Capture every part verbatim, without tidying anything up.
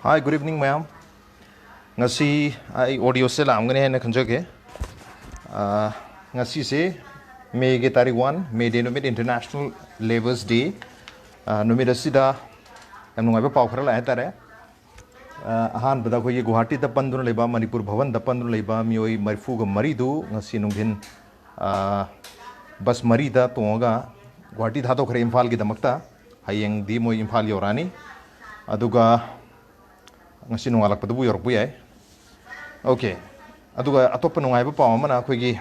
Hi, good evening, ꯃꯌꯥꯝ꯫ ꯉꯁꯤ ꯑꯩ ꯑꯣꯗꯤꯑꯣꯁꯦ ꯂꯥꯛꯑꯝꯒꯅꯤ ꯍꯥꯏꯅ ꯈꯟꯖꯒꯦ꯫ ꯑꯥ, ꯉꯁꯤꯁꯦ ꯃꯦꯒꯤ ꯇꯥꯔꯤꯛ ꯋꯥꯟ, ꯃꯦ ꯗꯦ ꯅꯨꯃꯤꯠ, ꯏꯟꯇꯔꯅꯦꯁꯅꯦꯜ ꯂꯦꯕꯔꯁ ꯗꯦ꯫ ꯑꯥ, ꯅꯨꯃꯤꯠ ꯑꯁꯤꯗ ꯌꯥꯝ ꯅꯨꯡꯉꯥꯏꯕ ꯄꯥꯎ ꯈꯔ ꯂꯥꯛꯑꯦ ꯍꯥꯏꯇꯥꯔꯦ꯫ ꯑꯥ, ꯑꯍꯥꯟꯕꯗ ꯑꯩꯈꯣꯏꯒꯤ ꯒꯨꯋꯥꯍꯥꯇꯤꯗ ꯄꯟꯗꯨꯅ ꯂꯩꯕ, ꯃꯅꯤꯄꯨꯔ ꯚꯕꯟꯗ ꯄꯟꯗꯨꯅ ꯂꯩꯕ ꯃꯤꯑꯣꯏ ꯃꯔꯤꯐꯨꯒ ꯃꯔꯤꯗꯨ ꯉꯁꯤ ꯅꯨꯡꯊꯤꯟ, ꯑꯥ, ꯕꯁ ꯃꯔꯤꯗ ꯇꯣꯡꯉꯒ ꯒꯨꯋꯥꯍꯥꯇꯤ ꯊꯥꯗꯣꯛꯈ꯭ꯔꯦ ꯏꯝꯐꯥꯜꯒꯤꯗꯃꯛꯇ꯫ ꯍꯌꯦꯡꯗꯤ ꯃꯣꯏ ꯏꯝꯐꯥꯜ ꯌꯧꯔꯛꯑꯅꯤ꯫ ꯑꯗꯨꯒ ꯉꯁꯤ ꯅꯣꯡꯉꯥꯜꯂꯛꯄꯗꯕꯨ ꯌꯧꯔꯛꯄ ꯌꯥꯏ꯫ ꯑꯣꯀꯦ꯫ ꯑꯗꯨꯒ ꯑꯇꯣꯞꯄ ꯅꯨꯡꯉꯥꯏꯕ ꯄꯥꯎ ꯑꯃꯅ, ꯑꯩꯈꯣꯏꯒꯤ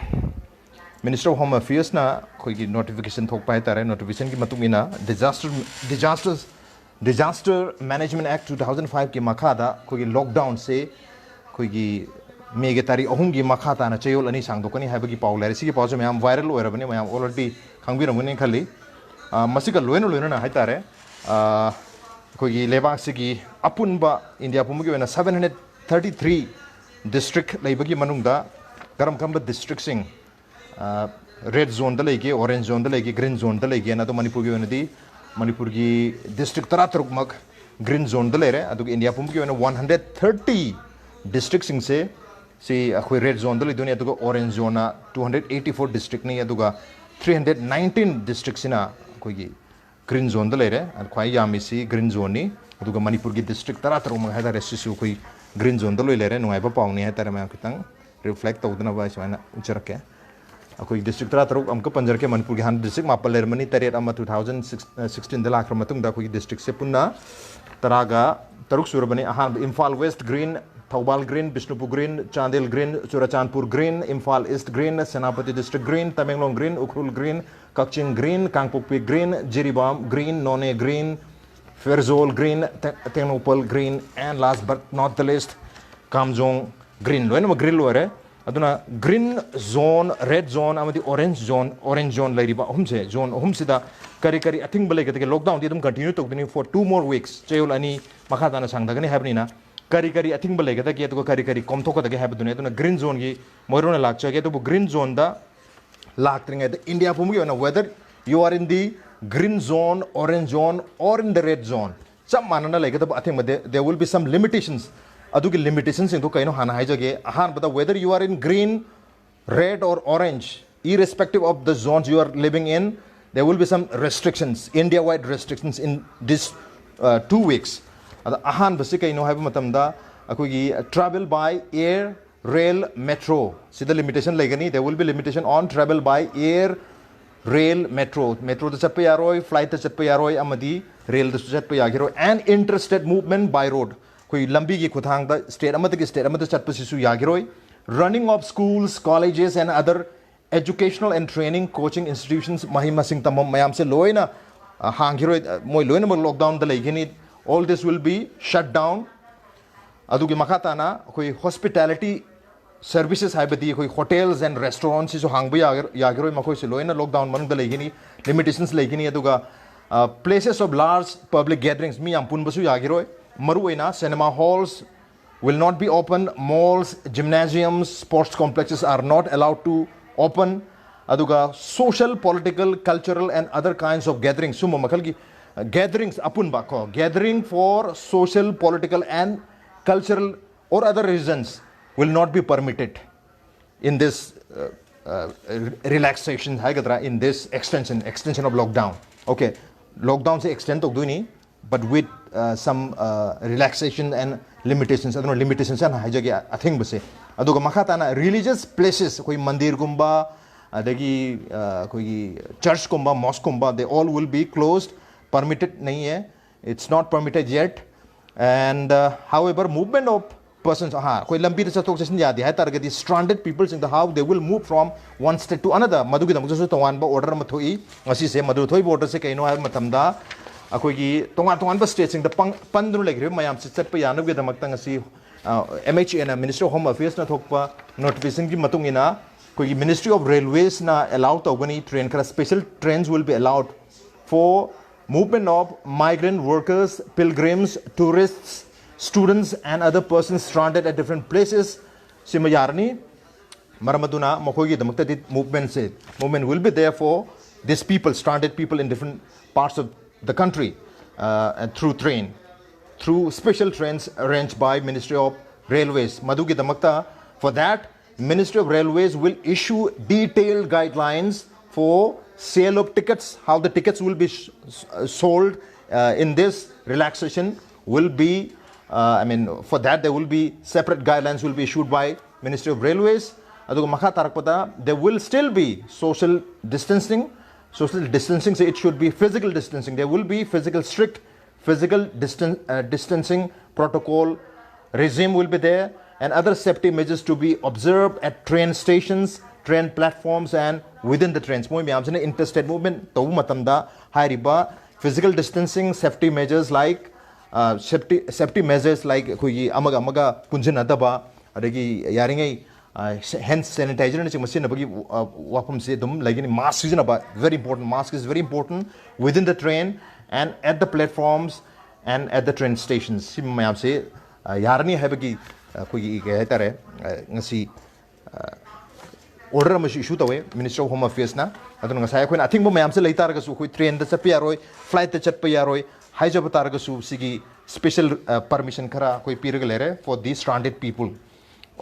Ministry of Home Affairsꯅ ꯑꯩꯈꯣꯏꯒꯤ ꯅꯣꯇꯤꯐꯤꯀꯦꯁꯟ ꯊꯣꯛꯄ ꯍꯥꯏꯇꯥꯔꯦ, ꯅꯣꯇꯤꯐꯤꯀꯦꯁꯟꯒꯤ ꯃꯇꯨꯡ ꯏꯟꯅ disaster, disaster, Disaster Management Act two thousand fiveꯀꯤ ꯃꯈꯥꯗ ꯑꯩꯈꯣꯏꯒꯤ ꯂꯣꯛꯗꯥꯎꯟꯁꯦ ꯑꯩꯈꯣꯏꯒꯤ ꯃꯦꯒꯤ ꯇꯥꯔꯤꯛ ꯑꯍꯨꯝꯒꯤ ꯃꯈꯥ ꯇꯥꯅ ꯆꯌꯣꯜ ꯑꯅꯤ ꯁꯥꯡꯗꯣꯛꯀꯅꯤ ꯍꯥꯏꯕꯒꯤ ꯄꯥꯎ ꯂꯩꯔꯦ꯫ ꯁꯤꯒꯤ ꯄꯥꯎꯁꯦ ꯃꯌꯥꯝ ꯚꯥꯏꯔꯦꯜ ꯑꯣꯏꯔꯕꯅꯤ, ꯃꯌꯥꯝ already ꯈꯪꯕꯤꯔꯝꯒꯅꯤ ꯈꯜꯂꯤ꯫ ꯑ, ꯃꯁꯤꯒ ꯂꯣꯏꯅ ꯂꯣꯏꯅꯅ ꯍꯥꯏꯇꯥꯔꯦ, ꯑ, ꯑꯩꯈꯣꯏꯒꯤ ꯂꯩꯕꯥꯛꯁꯤꯒꯤ ꯑꯄꯨꯟꯕ ꯏꯟꯗꯤꯌꯥ ꯄꯨꯝꯕꯒꯤ ꯑꯣꯏꯅ seven hundred thirty three district ꯂꯩꯕꯒꯤ ꯃꯅꯨꯡꯗ ꯀꯔꯝ ꯀꯔꯝꯕ districtꯁꯤꯡ, ꯑ, red zoneꯗ ꯂꯩꯒꯦ, orange zoneꯗ ꯂꯩꯒꯦ, green zoneꯗ ꯂꯩꯒꯦꯅ, ꯑꯗꯣ ꯃꯅꯤꯄꯨꯔꯒꯤ ꯑꯣꯏꯅꯗꯤ ꯃꯅꯤꯄꯨꯔꯒꯤ district ꯇꯔꯥꯇꯔꯨꯛꯃꯛ green zoneꯗ ꯂꯩꯔꯦ꯫ ꯑꯗꯨꯒ ꯏꯟꯗꯤꯌꯥ ꯄꯨꯝꯕꯒꯤ ꯑꯣꯏꯅ one hundred thirty districtꯁꯤꯡꯁꯦ ꯁꯤ ꯑꯩꯈꯣꯏ red zoneꯗ ꯂꯩꯗꯣꯏꯅꯤ, ꯑꯗꯨꯒ orange zoneꯅ two hundred eighty four districtꯅꯤ, ꯑꯗꯨꯒ three hundred nineteen districtꯁꯤꯅ ꯑꯩꯈꯣꯏꯒꯤ green zoneꯗ ꯂꯩꯔꯦ꯫ ꯑꯗꯨ ꯈ꯭ꯋꯥꯏ ꯌꯥꯝꯃꯤꯁꯤ green zoneꯅꯤ꯫ ꯑꯗꯨꯒ ꯃꯅꯤꯄꯨꯔꯒꯤ district ꯇꯔꯥꯇꯔꯨꯛꯃꯛ ꯍꯥꯏꯇꯥꯔꯦ, ꯁꯤꯁꯨ ꯑꯩꯈꯣꯏ green zoneꯗ ꯂꯣꯏ ꯂꯩꯔꯦ꯫ ꯅꯨꯡꯉꯥꯏꯕ ꯄꯥꯎꯅꯤ ꯍꯥꯏꯇꯥꯔꯦ, ꯃꯌꯥꯝ ꯈꯤꯇꯪ reflect ꯇꯧꯗꯅꯕ ꯑꯩ ꯁꯨꯃꯥꯏꯅ ꯎꯠꯆꯔꯛꯀꯦ꯫ ꯑꯩꯈꯣꯏꯒꯤ district ꯇꯔꯥꯇꯔꯨꯛ ꯑꯃꯨꯛꯀ ꯄꯟꯖꯔꯛꯀꯦ꯫ ꯃꯅꯤꯄꯨꯔꯒꯤ ꯍꯥꯟꯅ district ꯃꯥꯄꯜ ꯂꯩꯔꯝꯕꯅꯤ, ꯇꯔꯦꯠ ꯑꯃ two thousand sixteenꯗ ꯂꯥꯛꯈ꯭ꯔ ꯃꯇꯨꯡꯗ ꯑꯩꯈꯣꯏꯒꯤ districtꯁꯦ ꯄꯨꯟꯅ ꯇꯔꯥꯒ ꯇꯔꯨꯛ ꯁꯨꯔꯕꯅꯤ꯫ ꯑꯍꯥꯟꯕ Imphal West green, Thoubal green, Bishnupur green, Chandel green, Churachandpur green, Imphal East green, Senapati district green, Tamenglong green, Ukhrul green, ꯀꯛꯆꯤꯡ green, ꯀꯥꯡꯄꯣꯛꯄꯤ green, ꯖꯤꯔꯤꯕꯥꯝ green, ꯅꯣꯅꯦ green, ꯐꯦꯔꯖꯣꯜ green, ꯇꯦ-, Tengnoupal green, and last but not the least, Kamjong green, ꯂꯣꯏꯅꯃꯛ green ꯑꯣꯏꯔꯦ꯫ ꯑꯗꯨꯅ green zone, red zone ꯑꯃꯗꯤ orange zone, orange zone ꯂꯩꯔꯤꯕ ꯑꯍꯨꯝꯁꯦ, zone ꯑꯍꯨꯝꯁꯤꯗ ꯀꯔꯤ ꯀꯔꯤ ꯑꯊꯤꯡꯕ ꯂꯩꯒꯗꯒꯦ? Lockdownꯗꯤ ꯑꯗꯨꯝ continue ꯇꯧꯗꯣꯏꯅꯤ for two more weeks, ꯆꯌꯣꯜ ꯑꯅꯤ ꯃꯈꯥ ꯇꯥꯅ ꯁꯥꯡꯊꯒꯅꯤ ꯍꯥꯏꯕꯅꯤꯅ, ꯀꯔꯤ ꯀꯔꯤ ꯑꯊꯤꯡꯕ ꯂꯩꯒꯗꯒꯦ, ꯑꯗꯨꯒ ꯀꯔꯤ ꯀꯔꯤ ꯀꯣꯝꯊꯣꯛꯀꯗꯒꯦ ꯍꯥꯏꯕꯗꯨꯅꯤ꯫ ꯑꯗꯨꯅ green zoneꯒꯤ ꯃꯔꯨꯑꯣꯏꯅ ꯂꯥꯛꯆꯒꯦ꯫ ꯑꯗꯨꯕꯨ green zoneꯗ ꯂꯥꯛꯇ꯭ꯔꯤꯉꯩꯗ ꯏꯟꯗꯤꯌꯥ ꯄꯨꯝꯕꯒꯤ ꯑꯣꯏꯅ, whether you are in the green zone, orange zone or in the red zone, ꯆꯞ ꯃꯥꯟꯅꯅ ꯂꯩꯒꯗꯕ ꯑꯊꯤꯡꯕ, there will be some limitations. ꯑꯗꯨꯒꯤ limitationꯁꯤꯡꯗꯣ ꯀꯩꯅꯣ ꯍꯥꯟꯅ ꯍꯥꯏꯖꯒꯦ꯫ ꯑꯍꯥꯟꯕꯗ, whether you are in green, red or orange, irrespective of the zones you are living in, there will be some restrictions, India-wide restrictions in this uh, two weeks. ꯑꯗ ꯑꯍꯥꯟꯕꯁꯤ ꯀꯩꯅꯣ ꯍꯥꯏꯕ ꯃꯇꯝꯗ, ꯑꯩꯈꯣꯏꯒꯤ travel by air, rail, metro ꯁꯤꯗ limitation ꯂꯩꯒꯅꯤ. There will be limitation on travel by air, rail, metro. Metroꯗ ꯆꯠꯄ ꯌꯥꯔꯣꯏ, flightꯇ ꯆꯠꯄ ꯌꯥꯔꯣꯏ, ꯑꯃꯗꯤ railꯗꯁꯨ ꯆꯠꯄ ꯌꯥꯈꯤꯔꯣꯏ꯫ And interstate movement by road, ꯑꯩꯈꯣꯏ ꯂꯝꯕꯤꯒꯤ ꯈꯨꯠꯊꯥꯡꯗ state ꯑꯃꯗꯒꯤ state ꯑꯃꯗ ꯆꯠꯄꯁꯤꯁꯨ ꯌꯥꯈꯤꯔꯣꯏ꯫ Running of schools, colleges and other educational and training coaching institutions, ꯃꯍꯩ ꯃꯁꯤꯡ ꯇꯝꯐꯝ ꯃꯌꯥꯝꯁꯦ ꯂꯣꯏꯅ ꯑ, ꯍꯥꯡꯈꯤꯔꯣꯏ꯫ ꯑ, ꯃꯣꯏ ꯂꯣꯏꯅꯃꯛ lockdownꯗ ꯂꯩꯒꯅꯤ꯫ All this will be shut down. ꯑꯗꯨꯒꯤ ꯃꯈꯥ ꯇꯥꯅ ꯑꯩꯈꯣꯏ hospitality services, ꯍꯥꯏꯕꯗꯤ ꯑꯩꯈꯣꯏ hotels and restaurants ꯁꯤꯁꯨ ꯍꯥꯡꯕ ꯌꯥꯒ- ꯌꯥꯈꯤꯔꯣꯏ꯫ ꯃꯈꯣꯏꯁꯨ ꯂꯣꯏꯅ lockdown ꯃꯅꯨꯡꯗ ꯂꯩꯒꯅꯤ, limitations ꯂꯩꯒꯅꯤ꯫ ꯑꯗꯨꯒ ꯑ, places of large public gatherings, ꯃꯤ ꯌꯥꯝ ꯄꯨꯟꯕꯁꯨ ꯌꯥꯈꯤꯔꯣꯏ꯫ ꯃꯔꯨꯑꯣꯏꯅ cinema halls will not be open, malls, gymnasiums, sports complexes are not allowed to open. ꯑꯗꯨꯒ social, political, cultural and other kinds of gatherings, ꯁꯨꯝꯕ ꯃꯈꯜꯒꯤ gatherings, ꯑꯄꯨꯟꯕ ꯀꯣ, gathering for social, political and cultural or other reasons will not be permitted in this uh, uh, relaxation ꯍꯥꯏꯒꯗ꯭ꯔꯥ, in this extension, extension of lockdown. Okay, lockdownꯁꯦ extend ꯇꯧꯗꯣꯏꯅꯤ, but with uh, some uh, relaxation and limitations. ꯑꯗꯨꯅ limitations ꯍꯥꯟꯅ ꯍꯥꯏꯖꯒꯦ, ꯑꯊꯤꯡꯕꯁꯦ꯫ ꯑꯗꯨꯒ ꯃꯈꯥ ꯇꯥꯅ religious places, ꯑꯩꯈꯣꯏ ꯃꯟꯗꯤꯔꯒꯨꯝꯕ, ꯑꯗꯒꯤ ꯑ, ꯑꯩꯈꯣꯏꯒꯤ churchꯀꯨꯝꯕ, mosqueꯀꯨꯝꯕ, they all will be closed, permitted नहीं है, it's not permitted yet. And uh, however, movement of persons, ꯑꯍꯥ, ꯑꯩꯈꯣꯏ ꯂꯝꯕꯤꯗ ꯆꯠꯊꯣꯛ ꯆꯠꯁꯤꯟ ꯌꯥꯗꯦ ꯍꯥꯏ ꯇꯥꯔꯒꯗꯤ, stranded peopleꯁꯤꯡꯗ how they will move from one state to another, ꯃꯗꯨꯒꯤꯗꯃꯛꯇꯁꯨ ꯇꯣꯉꯥꯟꯕ order ꯑꯃ ꯊꯣꯛꯏ ꯉꯁꯤꯁꯦ꯫ ꯃꯗꯨ ꯊꯣꯛꯏꯕ orderꯁꯦ ꯀꯩꯅꯣ ꯍꯥꯏꯕ ꯃꯇꯝꯗ, ꯑꯩꯈꯣꯏꯒꯤ ꯇꯣꯉꯥꯟ ꯇꯣꯉꯥꯟꯕ stateꯁꯤꯡꯗ ꯄꯪ- ꯄꯟꯗꯨꯅ ꯂꯩꯈ꯭ꯔꯤꯕ ꯃꯌꯥꯝꯁꯤ ꯆꯠꯄ ꯌꯥꯅꯕꯒꯤꯗꯃꯛꯇ ꯉꯁꯤ MHAꯅ, Ministry of Home Affairsꯅ ꯊꯣꯛꯄ notificationꯒꯤ ꯃꯇꯨꯡ ꯏꯟꯅ, ꯑꯩꯈꯣꯏꯒꯤ Ministry of Railwaysꯅ allow ꯇꯧꯒꯅꯤ꯫ Train ꯈꯔ, special trains will be allowed for movement of migrant workers, pilgrims, tourists, students and other persons stranded at different places. ꯁꯤꯃ ꯌꯥꯔꯅꯤ꯫ ꯃꯔꯝ ꯑꯗꯨꯅ ꯃꯈꯣꯏꯒꯤꯗꯃꯛꯇꯗꯤ movementꯁꯦ, movement will be there for these people, stranded people in different parts of the country. uh, and through train, through special trains arranged by Ministry of Railways. ꯃꯗꯨꯒꯤꯗꯃꯛꯇ, for that, Ministry of Railways will issue detailed guidelines for sale of tickets, how the tickets will be sh- uh, sold uh, in this relaxation will be, uh, I mean, for that there will be separate guidelines will be issued by Ministry of Railways. ꯑꯗꯨꯒ ꯃꯈꯥ ꯇꯥꯔꯛꯄꯗ, there will still be social distancing. Social distancing, so it should be physical distancing. There will be physical, strict physical distan- uh, distancing protocol regime will be there, and other safety measures to be observed at train stations, train platforms, and within the trains. ꯃꯣꯏ ꯃꯌꯥꯝꯁꯤꯅ interstate movement ꯇꯧꯕ ꯃꯇꯝꯗ ꯍꯥꯏꯔꯤꯕ physical distancing, safety measures like uh, safety safety measures like ꯑꯩꯈꯣꯏꯒꯤ ꯑꯃꯒ ꯑꯃꯒ ꯄꯨꯟꯁꯤꯟꯅꯗꯕ, ꯑꯗꯒꯤ ꯌꯥꯔꯤꯉꯩ ꯍꯦꯟ ꯁꯦꯅꯤꯇꯥꯏꯖꯔꯅꯆꯤꯡꯕ ꯁꯤꯖꯤꯟꯅꯕꯒꯤ ꯋꯥꯐꯝꯁꯤ ꯑꯗꯨꯝ ꯂꯩꯒꯅꯤ꯫ Mask ꯁꯤꯖꯤꯟꯅꯕ, very important, mask is very important within the train and at the platforms and at the train stations. ꯁꯤ ꯃꯌꯥꯝꯁꯤ ꯌꯥꯔꯅꯤ ꯍꯥꯏꯕꯒꯤ ꯑꯩꯈꯣꯏꯒꯤ ꯀꯩ ꯍꯥꯏꯇꯥꯔꯦ, ꯉꯁꯤ order ꯑꯃꯁꯨ issue ꯇꯧꯋꯦ Ministry of Home Affairsꯅ꯫ ꯑꯗꯨꯅ ꯉꯁꯥꯏ ꯑꯩꯈꯣꯏꯅ ꯑꯊꯤꯡꯕ ꯃꯌꯥꯝꯁꯦ ꯂꯩ ꯇꯥꯔꯒꯁꯨ, ꯑꯩꯈꯣꯏ trainꯗ ꯆꯠꯄ ꯌꯥꯔꯣꯏ, flightꯇ ꯆꯠꯄ ꯌꯥꯔꯣꯏ ꯍꯥꯏꯖꯕ ꯇꯥꯔꯒꯁꯨ, ꯁꯤꯒꯤ special permission ꯈꯔ ꯑꯩꯈꯣꯏ ꯄꯤꯔꯒ ꯂꯩꯔꯦ for these stranded people.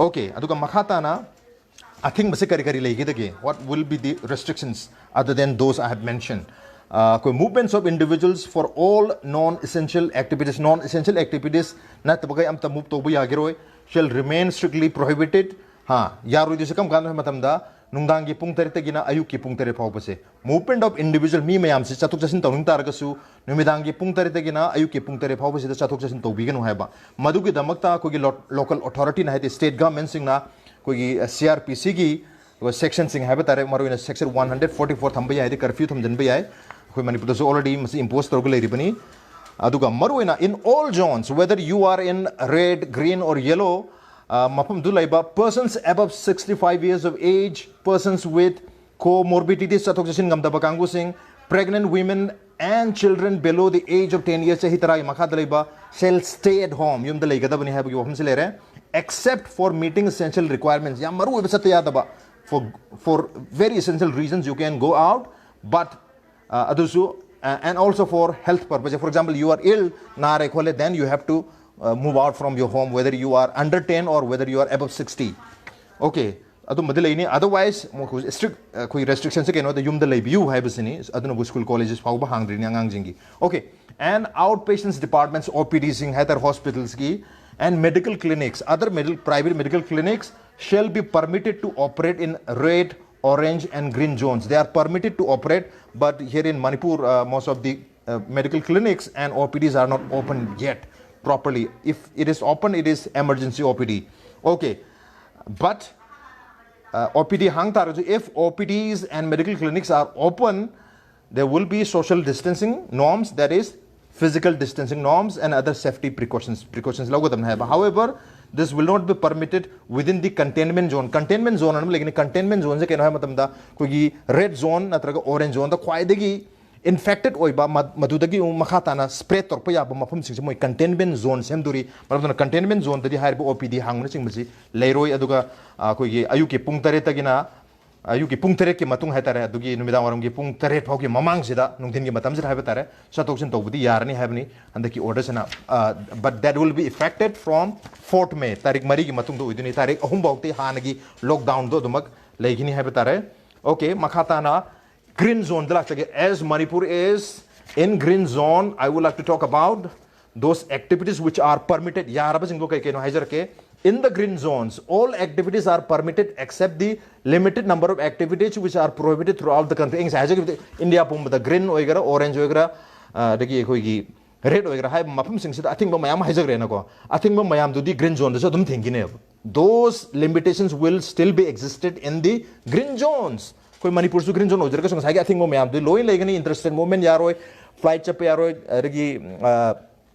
Okay, ꯑꯗꯨꯒ ꯃꯈꯥ ꯇꯥꯅ ꯑꯊꯤꯡꯕꯁꯦ ꯀꯔꯤ ꯀꯔꯤ ꯂꯩꯒꯗꯒꯦ? What will be the restrictions other than those I have mentioned? ꯑꯩꯈꯣꯏ movements of individuals for all non essential activities, non essential activities ꯅꯠꯇꯕꯈꯩ ꯑꯝꯇ move ꯇꯧꯕ ꯌꯥꯈꯤꯔꯣꯏ, shall remain strictly prohibited. ꯍꯥ, ꯌꯥꯔꯣꯏꯗꯣꯏꯁꯦ ꯀꯔꯝ ꯀꯥꯟꯗ ꯍꯥꯏꯕ ꯃꯇꯝꯗ, ꯅꯨꯡꯗꯥꯡꯒꯤ ꯄꯨꯡ ꯇꯔꯦꯠꯇꯒꯤꯅ ꯑꯌꯨꯛꯀꯤ ꯄꯨꯡ ꯇꯔꯦꯠ ꯐꯥꯎꯕꯁꯦ, movement of individual, ꯃꯤ ꯃꯌꯥꯝꯁꯤ ꯆꯠꯊꯣꯛ ꯆꯠꯁꯤꯟ ꯇꯧꯅꯤꯡ ꯇꯥꯔꯒꯁꯨ ꯅꯨꯃꯤꯗꯥꯡꯒꯤ ꯄꯨꯡ ꯇꯔꯦꯠꯇꯒꯤꯅ ꯑꯌꯨꯛꯀꯤ ꯄꯨꯡ ꯇꯔꯦꯠ ꯐꯥꯎꯕꯁꯤꯗ ꯆꯠꯊꯣꯛ ꯆꯠꯁꯤꯟ ꯇꯧꯕꯤꯒꯅꯨ ꯍꯥꯏꯕ꯫ ꯃꯗꯨꯒꯤꯗꯃꯛꯇ ꯑꯩꯈꯣꯏꯒꯤ ꯂꯣ- local authorityꯅ, ꯍꯥꯏꯗꯤ state governmentꯁꯤꯡꯅ ꯑꯩꯈꯣꯏꯒꯤ CrPCꯒꯤ sectionꯁꯤꯡ ꯍꯥꯏꯕ ꯇꯥꯔꯦ, ꯃꯔꯨꯑꯣꯏꯅ section one hundred forty four ꯊꯝꯕ ꯌꯥꯏ, ꯍꯥꯏꯗꯤ curfew ꯊꯝꯖꯤꯟꯕ ꯌꯥꯏ꯫ ꯑꯩꯈꯣꯏ ꯃꯅꯤꯄꯨꯔꯗꯁꯨ already ꯃꯁꯤ impose ꯇꯧꯔꯒ ꯂꯩꯔꯤꯕꯅꯤ꯫ ꯑꯗꯨꯒ ꯃꯔꯨꯑꯣꯏꯅ in all zones, whether you are in red, green or yellow, ꯃꯐꯝꯗꯨ ꯂꯩꯕ persons above sixty five years of age, persons with comorbidities, ꯆꯠꯊꯣꯛ ꯆꯠꯁꯤꯟ ꯉꯝꯗꯕ ꯀꯥꯡꯕꯨꯁꯤꯡ, pregnant women and children below the age of ten years, ꯆꯍꯤ ꯇꯔꯥꯒꯤ ꯃꯈꯥꯗ ꯂꯩꯕ, shall stay at home, ꯌꯨꯝꯗ ꯂꯩꯒꯗꯕꯅꯤ ꯍꯥꯏꯕꯒꯤ ꯋꯥꯐꯝꯁꯤ ꯂꯩꯔꯦ꯫ Except for meeting essential requirements, ꯌꯥꯝ ꯃꯔꯨ ꯑꯣꯏꯕ ꯆꯠꯇ ꯌꯥꯗꯕ, for for very essential reasons you can go out, but ꯑꯗꯨꯁꯨ uh, and also for health purpose. For example, you are ill, ꯅꯥꯔꯦ ꯈꯣꯠꯂꯦ, then you have to uh, move out from your home, whether you are under ten or whether you are above sixty. Okay, ꯑꯗꯨꯝꯕꯗꯤ ꯂꯩꯅꯤ꯫ Otherwise ꯃꯈꯣꯏ strict ꯑꯩꯈꯣꯏ restrictionꯁꯦ ꯀꯩꯅꯣꯗ ꯌꯨꯝꯗ ꯂꯩꯕꯤꯌꯨ ꯍꯥꯏꯕꯁꯤꯅꯤ꯫ ꯑꯗꯨꯅꯕꯨ school colleges ꯐꯥꯎꯕ ꯍꯥꯡꯗ꯭ꯔꯤꯅꯤ ꯑꯉꯥꯡꯁꯤꯡꯒꯤ꯫ Okay, and outpatients departments, OPDꯁꯤꯡ ꯍꯥꯏꯇꯥꯔꯦ, hospitalsꯀꯤ, and medical clinics, other medical, private medical clinics shall be permitted to operate in red, orange and green zones. They are permitted to operate, but here in Manipur, uh, most of the uh, medical clinics and OPDs are not open yet properly. If it is open, it is emergency OPD. Okay, but uh, OPD ꯍꯥꯡ ꯇꯥꯔꯒꯁꯨ, if OPDs and medical clinics are open, there will be social distancing norms, that is physical distancing norms and other safety precautions, precautions ꯂꯧꯒꯗꯕꯅꯤ ꯍꯥꯏꯕ꯫ However, this will not be permitted within the containment zone. Containment zone ꯑꯃ ꯂꯩꯒꯅꯤ꯫ Containment zoneꯁꯦ ꯀꯩꯅꯣ ꯍꯥꯏꯕ ꯃꯇꯝꯗ, ꯑꯩꯈꯣꯏꯒꯤ red zone ꯅꯠꯇ꯭ꯔꯒ orange zoneꯗ ꯈ꯭ꯋꯥꯏꯗꯒꯤ infected ꯑꯣꯏꯕ, ꯃ- ꯃꯗꯨꯗꯒꯤ ꯑꯃꯨꯛ ꯃꯈꯥ ꯇꯥꯅ spread ꯇꯧꯔꯛꯄ ꯌꯥꯕ ꯃꯐꯝꯁꯤꯡꯁꯦ ꯃꯣꯏ containment zone ꯁꯦꯝꯗꯣꯔꯤ꯫ ꯃꯔꯝ ꯑꯗꯨꯅ containment zoneꯗꯗꯤ ꯍꯥꯏꯔꯤꯕ OPD ꯍꯥꯡꯕꯅꯆꯤꯡꯕꯁꯤ ꯂꯩꯔꯣꯏ꯫ ꯑꯗꯨꯒ ꯑ, ꯑꯩꯈꯣꯏꯒꯤ ꯑꯌꯨꯛꯀꯤ ꯄꯨꯡ ꯇꯔꯦꯠꯇꯒꯤꯅ, ꯑꯌꯨꯛꯀꯤ ꯄꯨꯡ ꯇꯔꯦꯠꯀꯤ ꯃꯇꯨꯡ ꯍꯥꯏꯇꯥꯔꯦ, ꯑꯗꯨꯒꯤ ꯅꯨꯃꯤꯗꯥꯡ ꯋꯥꯏꯔꯝꯒꯤ ꯄꯨꯡ ꯇꯔꯦꯠ ꯐꯥꯎꯒꯤ ꯃꯃꯥꯡꯁꯤꯗ, ꯅꯨꯡꯊꯤꯟꯒꯤ ꯃꯇꯝꯁꯤꯗ ꯍꯥꯏꯕ ꯇꯥꯔꯦ, ꯆꯠꯊꯣꯛ ꯆꯠꯁꯤꯟ ꯇꯧꯕꯗꯤ ꯌꯥꯔꯅꯤ ꯍꯥꯏꯕꯅꯤ ꯍꯟꯗꯛꯀꯤ orderꯁꯤꯅ꯫ ꯑ, but that will be effected from fourth May, ꯇꯥꯔꯤꯛ ꯃꯔꯤꯒꯤ ꯃꯇꯨꯡꯗ ꯑꯣꯏꯗꯣꯏꯅꯤ꯫ ꯇꯥꯔꯤꯛ ꯑꯍꯨꯝ ꯐꯥꯎꯗꯤ ꯍꯥꯟꯅꯒꯤ lockdownꯗꯣ ꯑꯗꯨꯃꯛ ꯂꯩꯈꯤꯅꯤ ꯍꯥꯏꯕ ꯇꯥꯔꯦ꯫ Okay, ꯃꯈꯥ ꯇꯥꯅ green zoneꯗ ꯂꯥꯛꯆꯒꯦ꯫ As Manipur is in green zone, I would like to talk about those activities which are permitted. ꯌꯥꯔꯕꯁꯤꯡꯗꯣ ꯀꯩ ꯀꯩꯅꯣ ꯍꯥꯏꯖꯔꯛꯀꯦ꯫ In the green zones, all activities are permitted except the limited number of activities which are prohibited throughout the country. ꯑꯩ ꯉꯁꯥꯏ ꯍꯥꯏꯖꯈꯤꯕꯗ, India ꯄꯨꯝꯕꯗ green ꯑꯣꯏꯒꯦꯔꯥ, orange ꯑꯣꯏꯒꯦꯔꯥ, ꯑ, ꯑꯗꯒꯤ ꯑꯩꯈꯣꯏꯒꯤ red ꯑꯣꯏꯒꯦꯔꯥ ꯍꯥꯏꯕ ꯃꯐꯝꯁꯤꯡꯁꯤꯗ ꯑꯊꯤꯡꯕ ꯃꯌꯥꯝ ꯍꯥꯏꯖꯈ꯭ꯔꯦꯅꯀꯣ꯫ ꯑꯊꯤꯡꯕ ꯃꯌꯥꯝꯗꯨꯗꯤ green zoneꯗꯁꯨ ꯑꯗꯨꯝ ꯊꯤꯡꯈꯤꯅꯦꯕ꯫ Those limitations will still be existed in the green zones. ꯑꯩꯈꯣꯏ ꯃꯅꯤꯄꯨꯔꯁꯨ green zone ꯑꯣꯏꯖꯔꯒꯁꯨ ꯉꯁꯥꯏꯒꯤ ꯑꯊꯤꯡꯕ ꯃꯌꯥꯝꯗꯨ ꯂꯣꯏ ꯂꯩꯒꯅꯤ꯫ Interstate movement ꯌꯥꯔꯣꯏ, flight ꯆꯠꯄ ꯌꯥꯔꯣꯏ, ꯑꯗꯒꯤ ꯑ,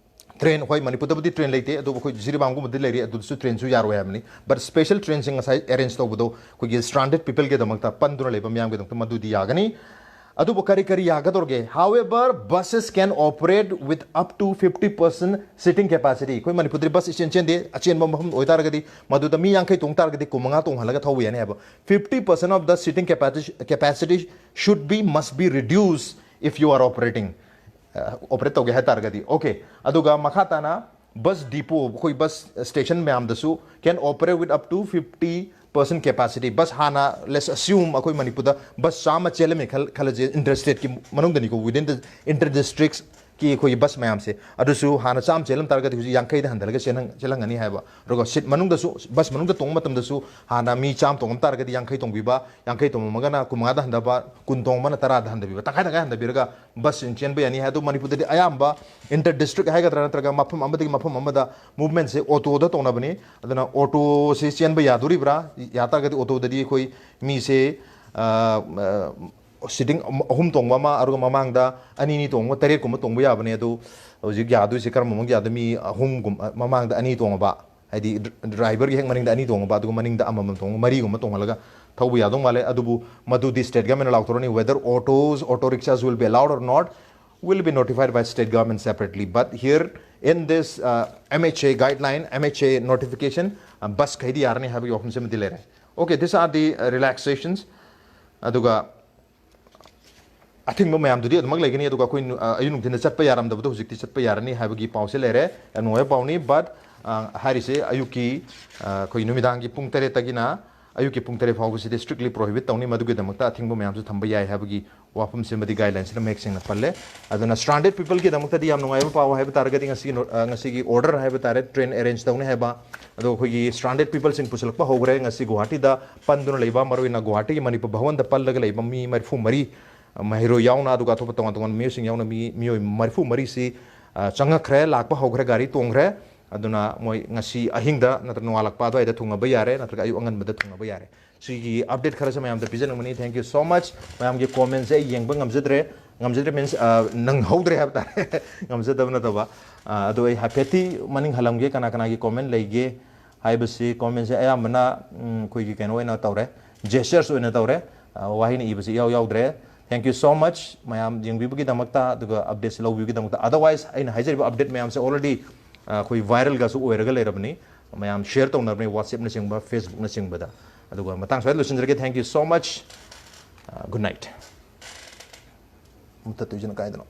train, ꯍꯣꯏ, ꯃꯅꯤꯄꯨꯔꯗꯕꯨꯗꯤ train ꯂꯩꯇꯦ, ꯑꯗꯨꯕꯨ ꯑꯩꯈꯣꯏ ꯖꯤꯔꯤꯕꯥꯝꯒꯨꯝꯕꯗꯤ ꯂꯩꯔꯤ, ꯑꯗꯨꯗꯁꯨ trainꯁꯨ ꯌꯥꯔꯣꯏ ꯍꯥꯏꯕꯅꯤ꯫ But special trainꯁꯤꯡ ꯉꯁꯥꯏ arrange ꯇꯧꯕꯗꯣ, ꯑꯩꯈꯣꯏꯒꯤ stranded peopleꯒꯤꯗꯃꯛꯇ, ꯄꯟꯗꯨꯅ ꯂꯩꯕ ꯃꯤꯌꯥꯝꯒꯤꯗꯃꯛꯇ, ꯃꯗꯨꯗꯤ ꯌꯥꯒꯅꯤ꯫ ꯑꯗꯨꯕꯨ ꯀꯔꯤ ꯀꯔꯤ ꯌꯥꯒꯗꯧꯔꯒꯦ? However, buses can operate with up to fifty percent seating capacity. ꯑꯩꯈꯣꯏ ꯃꯅꯤꯄꯨꯔꯗꯗꯤ bus ꯏꯆꯦꯟ ꯆꯦꯟꯗꯦ꯫ ꯑꯆꯦꯟꯕ ꯃꯐꯝ ꯑꯣꯏꯇꯥꯔꯒꯗꯤ, ꯃꯗꯨꯗ ꯃꯤ ꯌꯥꯡꯈꯩ ꯇꯣꯡ ꯇꯥꯔꯒꯗꯤ ꯀꯨꯟꯃꯉꯥ ꯇꯣꯡꯍꯜꯂꯒ ꯊꯧꯕ ꯌꯥꯅꯤ ꯍꯥꯏꯕ꯫ Fifty percent of the seating capacity, capacity should be, must be reduced If you are operating, operate ꯇꯧꯒꯦ ꯍꯥꯏ ꯇꯥꯔꯒꯗꯤ꯫ ꯑꯣꯀꯦ, ꯑꯗꯨꯒ ꯃꯈꯥ ꯇꯥꯅ ꯕꯁ ꯗꯤꯄꯣ, ꯑꯩꯈꯣꯏ ꯕꯁ ꯁ꯭ꯇꯦꯁꯟ ꯃꯌꯥꯝꯗꯁꯨ can operate with up to fifty percent capacity. Bus ꯍꯥꯟꯅ, let's assume, ꯑꯩꯈꯣꯏ ꯃꯅꯤꯄꯨꯔꯗ ꯕꯁ ꯆꯥꯝꯃ ꯆꯦꯜꯂꯝꯃꯦ ꯈꯜ- ꯈꯜꯂꯁꯦ, ꯏꯟꯇꯔ ꯁ꯭ꯇꯦꯠꯀꯤ ꯃꯅꯨꯡꯗꯅꯤꯀꯣ, within the inter districts ꯀꯤ ꯑꯩꯈꯣꯏꯒꯤ ꯕꯁ ꯃꯌꯥꯝꯁꯦ, ꯑꯗꯨꯁꯨ ꯍꯥꯟꯅ ꯆꯥꯝꯃ ꯆꯦꯜꯂꯝ ꯇꯥꯔꯒꯗꯤ ꯍꯧꯖꯤꯛ ꯌꯥꯡꯈꯩꯗ ꯍꯟꯊꯔꯒ ꯆꯦꯜꯍꯟ- ꯆꯦꯜꯍꯟꯒꯅꯤ ꯍꯥꯏꯕ꯫ ꯑꯗꯨꯒ ꯁꯤꯠ ꯃꯅꯨꯡꯗꯁꯨ, ꯕꯁ ꯃꯅꯨꯡꯗ ꯇꯣꯡꯕ ꯃꯇꯝꯗꯁꯨ ꯍꯥꯟꯅ ꯃꯤ ꯆꯥꯝꯃ ꯇꯣꯡꯉꯝ ꯇꯥꯔꯒꯗꯤ ꯌꯥꯡꯈꯩ ꯇꯣꯡꯕꯤꯕ, ꯌꯥꯡꯈꯩ ꯇꯣꯡꯉꯝꯃꯒꯅ ꯀꯨꯟꯃꯉꯥꯗ ꯍꯟꯊꯕ, ꯀꯨꯟ ꯇꯣꯡꯕꯅ ꯇꯔꯥꯗ ꯍꯟꯊꯕꯤꯕ, ꯇꯪꯈꯥꯏ ꯇꯪꯈꯥꯏ ꯍꯟꯊꯕꯤꯔꯒ ꯕꯁꯁꯤꯡ ꯆꯦꯟꯕ ꯌꯥꯅꯤ ꯍꯥꯏ꯫ ꯑꯗꯨ ꯃꯅꯤꯄꯨꯔꯗꯗꯤ ꯑꯌꯥꯝꯕ ꯏꯟꯇꯔ ꯗꯤꯁꯇ꯭ꯔꯤꯛ ꯍꯥꯏꯒꯗ꯭ꯔꯥ, ꯅꯠꯇ꯭ꯔꯒ ꯃꯐꯝ ꯑꯃꯗꯒꯤ ꯃꯐꯝ ꯑꯃꯗ ꯃꯨꯚꯃꯦꯟꯁꯦ ꯑꯣꯇꯣꯗ ꯇꯧꯅꯕꯅꯤ꯫ ꯑꯗꯨꯅ ꯑꯣꯇꯣꯁꯤ ꯆꯦꯟꯕ ꯌꯥꯗꯣꯔꯤꯕ꯭ꯔꯥ? ꯌꯥ ꯇꯥꯔꯒꯗꯤ ꯑꯣꯇꯣꯗꯗꯤ ꯑꯩꯈꯣꯏ ꯃꯤꯁꯦ, ꯑ, ꯑ, ꯁꯤꯇꯤꯡ ꯑꯍꯨꯝ ꯇꯣꯡꯕ ꯑꯃ, ꯑꯗꯨꯒ ꯃꯃꯥꯡꯗ ꯑꯅꯤ ꯑꯅꯤ ꯇꯣꯡꯕ, ꯇꯔꯦꯠꯀꯨꯝꯕ ꯇꯣꯡꯕ ꯌꯥꯕꯅꯦ꯫ ꯑꯗꯨ ꯍꯧꯖꯤꯛ ꯌꯥꯗꯣꯏꯁꯦ ꯀꯔꯝꯕ ꯃꯑꯣꯡꯗ ꯌꯥꯗꯣꯏ? ꯃꯤ ꯑꯍꯨꯝꯒꯨꯝ-, ꯃꯃꯥꯡꯗ ꯑꯅꯤ ꯇꯣꯡꯉꯕ, ꯍꯥꯏꯗꯤ ꯗ꯭ꯔꯥꯏꯚꯔꯒꯤ ꯍꯦꯛ ꯃꯅꯤꯡꯗ ꯑꯅꯤ ꯇꯣꯡꯉꯕ, ꯑꯗꯨꯒ ꯃꯅꯤꯡꯗ ꯑꯃꯃꯝ ꯇꯣꯡꯉꯕ, ꯃꯔꯤꯒꯨꯝꯕ ꯇꯣꯡꯍꯜꯂꯒ ꯊꯧꯕ ꯌꯥꯗꯧ ꯃꯥꯜꯂꯦ꯫ ꯑꯗꯨꯕꯨ ꯃꯗꯨꯗꯤ state ꯒꯚꯔꯟꯃꯦꯟꯠꯅ ꯂꯥꯎꯊꯣꯔꯛꯅꯤ, whether autos, auto rickshaws will be allowed or not, will be notified by state government separately. But here in this, uh, M H A guideline, M H A notification, uh, ꯕꯁꯈꯩꯗꯤ ꯌꯥꯔꯅꯤ ꯍꯥꯏꯕꯒꯤ ꯋꯥꯐꯝꯁꯤꯃꯗꯤ ꯂꯩꯔꯦ꯫ Okay, these are the, uh, relaxations. ꯑꯗꯨꯒ ꯑꯊꯤꯡꯕ ꯃꯌꯥꯝꯗꯨꯗꯤ ꯑꯗꯨꯃꯛ ꯂꯩꯒꯅꯤ, ꯑꯗꯨꯒ ꯑꯩꯈꯣꯏ ꯅꯨ-, ꯑ, ꯑꯌꯨꯛ ꯅꯨꯡꯊꯤꯟꯗ ꯆꯠꯄ ꯌꯥꯔꯝꯗꯕꯗꯣ ꯍꯧꯖꯤꯛꯇꯤ ꯆꯠꯄ ꯌꯥꯔꯅꯤ ꯍꯥꯏꯕꯒꯤ ꯄꯥꯎꯁꯦ ꯂꯩꯔꯦ꯫ ꯌꯥꯝ ꯅꯨꯡꯉꯥꯏꯕ ꯄꯥꯎꯅꯤ꯫ But, ꯑ, ꯍꯥꯏꯔꯤꯁꯦ ꯑꯌꯨꯛꯀꯤ, ꯑ, ꯑꯩꯈꯣꯏ ꯅꯨꯃꯤꯗꯥꯡꯒꯤ ꯄꯨꯡ ꯇꯔꯦꯠꯇꯒꯤꯅ ꯑꯌꯨꯛꯀꯤ ꯄꯨꯡ ꯇꯔꯦꯠ ꯐꯥꯎꯕꯁꯤꯗꯤ strictly prohibit ꯇꯧꯅꯤ, ꯃꯗꯨꯒꯤꯗꯃꯛꯇ ꯑꯊꯤꯡꯕ ꯃꯌꯥꯝꯁꯨ ꯊꯝꯕ ꯌꯥꯏ ꯍꯥꯏꯕꯒꯤ ꯋꯥꯐꯝꯁꯤꯃꯗꯤ guidelinesꯅ ꯃꯌꯦꯛ ꯁꯦꯡꯅ ꯄꯜꯂꯦ꯫ ꯑꯗꯨꯅ stranded peopleꯒꯤꯗꯃꯛꯇꯗꯤ ꯌꯥꯝ ꯅꯨꯡꯉꯥꯏꯕ ꯄꯥꯎ ꯍꯥꯏꯕ ꯇꯥꯔꯒꯗꯤ ꯉꯁꯤꯒꯤ ꯅꯣ-, ꯑ, ꯉꯁꯤꯒꯤ order ꯍꯥꯏꯕ ꯇꯥꯔꯦ, train arrange ꯇꯧꯅꯤ ꯍꯥꯏꯕ꯫ ꯑꯗꯣ ꯑꯩꯈꯣꯏꯒꯤ stranded peopleꯁꯤꯡ ꯄꯨꯁꯤꯜꯂꯛꯄ ꯍꯧꯈ꯭ꯔꯦ꯫ ꯉꯁꯤ ꯒꯨꯋꯥꯍꯥꯇꯤꯗ ꯄꯟꯗꯨꯅ ꯂꯩꯕ, ꯃꯔꯨꯑꯣꯏꯅ ꯒꯨꯋꯥꯍꯥꯇꯤꯒꯤ ꯃꯅꯤꯄꯨꯔ ꯚꯋꯟꯗ ꯄꯜꯂꯒ ꯂꯩꯕ ꯃꯤ ꯃꯔꯤꯐꯨ ꯃꯔꯤ, ꯃꯍꯩꯔꯣꯏ ꯌꯥꯎꯅ, ꯑꯗꯨꯒ ꯑꯇꯣꯞꯄ ꯇꯣꯉꯥꯟ ꯇꯣꯉꯥꯟꯕ ꯃꯤꯑꯣꯏꯁꯤꯡ ꯌꯥꯎꯅ ꯃꯤ, ꯃꯤꯑꯣꯏ ꯃꯔꯤꯐꯨ ꯃꯔꯤꯁꯤ, ꯑ, ꯆꯪꯉꯛꯈ꯭ꯔꯦ, ꯂꯥꯛꯄ ꯍꯧꯈ꯭ꯔꯦ, ꯒꯥꯔꯤ ꯇꯣꯡꯈ꯭ꯔꯦ꯫ ꯑꯗꯨꯅ ꯃꯣꯏ ꯉꯁꯤ ꯑꯍꯤꯡꯗ ꯅꯠꯇ꯭ꯔꯒ ꯅꯣꯡꯉꯥꯜꯂꯛꯄ ꯑꯗꯨꯋꯥꯏꯗ ꯊꯨꯡꯅꯕ ꯌꯥꯔꯦ, ꯅꯠꯇ꯭ꯔꯒ ꯑꯌꯨꯛ ꯑꯉꯟꯕꯗ ꯊꯨꯡꯅꯕ ꯌꯥꯔꯦ꯫ ꯁꯤꯒꯤ update ꯈꯔꯁꯦ ꯃꯌꯥꯝꯗ ꯄꯤꯖꯅꯤꯡꯕꯅꯤ꯫ Thank you so much꯫ ꯃꯌꯥꯝꯒꯤ commentꯁꯦ ꯑꯩ ꯌꯦꯡꯕ ꯉꯝꯖꯗ꯭ꯔꯦ, ꯉꯝꯖꯗ꯭ꯔꯦ means, ꯑ, ꯅꯪꯍꯧꯗ꯭ꯔꯦ ꯍꯥꯏꯕ ꯇꯥꯔꯦ꯫ ꯉꯝꯖꯗꯕ ꯅꯠꯇꯕ꯫ ꯑ, ꯑꯗꯣ ꯑꯩ ꯍꯥꯏꯐꯦꯠꯇꯤ ꯃꯅꯤꯡ ꯍꯜꯂꯝꯒꯦ, ꯀꯅꯥ ꯀꯅꯥꯒꯤ comment ꯂꯩꯒꯦ ꯍꯥꯏꯕꯁꯤ꯫ Commentꯁꯦ ꯑꯌꯥꯝꯕꯅ, ꯎꯝ, ꯑꯩꯈꯣꯏꯒꯤ ꯀꯩꯅꯣ ꯑꯣꯏꯅ ꯇꯧꯔꯦ, gestures ꯑꯣꯏꯅ ꯇꯧꯔꯦ꯫ ꯑ, ꯋꯥꯍꯩꯅ ꯏꯕꯁꯤ ꯏꯌꯥꯎ ꯌꯥꯎꯗ꯭ꯔꯦ꯫ Thank you so much ꯃꯌꯥꯝ ꯌꯦꯡꯕꯤꯕꯒꯤꯗꯃꯛꯇ, ꯑꯗꯨꯒ updatesꯁꯦ ꯂꯧꯕꯤꯕꯒꯤꯗꯃꯛꯇ꯫ Otherwise ꯑꯩꯅ ꯍꯥꯏꯖꯔꯤꯕ update ꯃꯌꯥꯝꯁꯦ already, ꯑ, ꯑꯩꯈꯣꯏ viralꯒꯁꯨ ꯑꯣꯏꯔꯒ ꯂꯩꯔꯕꯅꯤ꯫ ꯃꯌꯥꯝ share ꯇꯧꯅꯕꯅꯤ WhatsAppꯅꯆꯤꯡꯕ, Facebookꯅꯆꯤꯡꯕꯗ꯫ ꯑꯗꯨꯒ ꯃꯇꯥꯡ ꯁ꯭ꯋꯥꯏꯗ ꯂꯣꯏꯁꯤꯟꯖꯔꯒꯦ꯫ Thank you so much꯫ ꯑ, good night꯫ ꯃꯨꯊꯠꯇꯣꯏꯁꯤꯅ ꯀꯥꯏꯗꯅꯣ?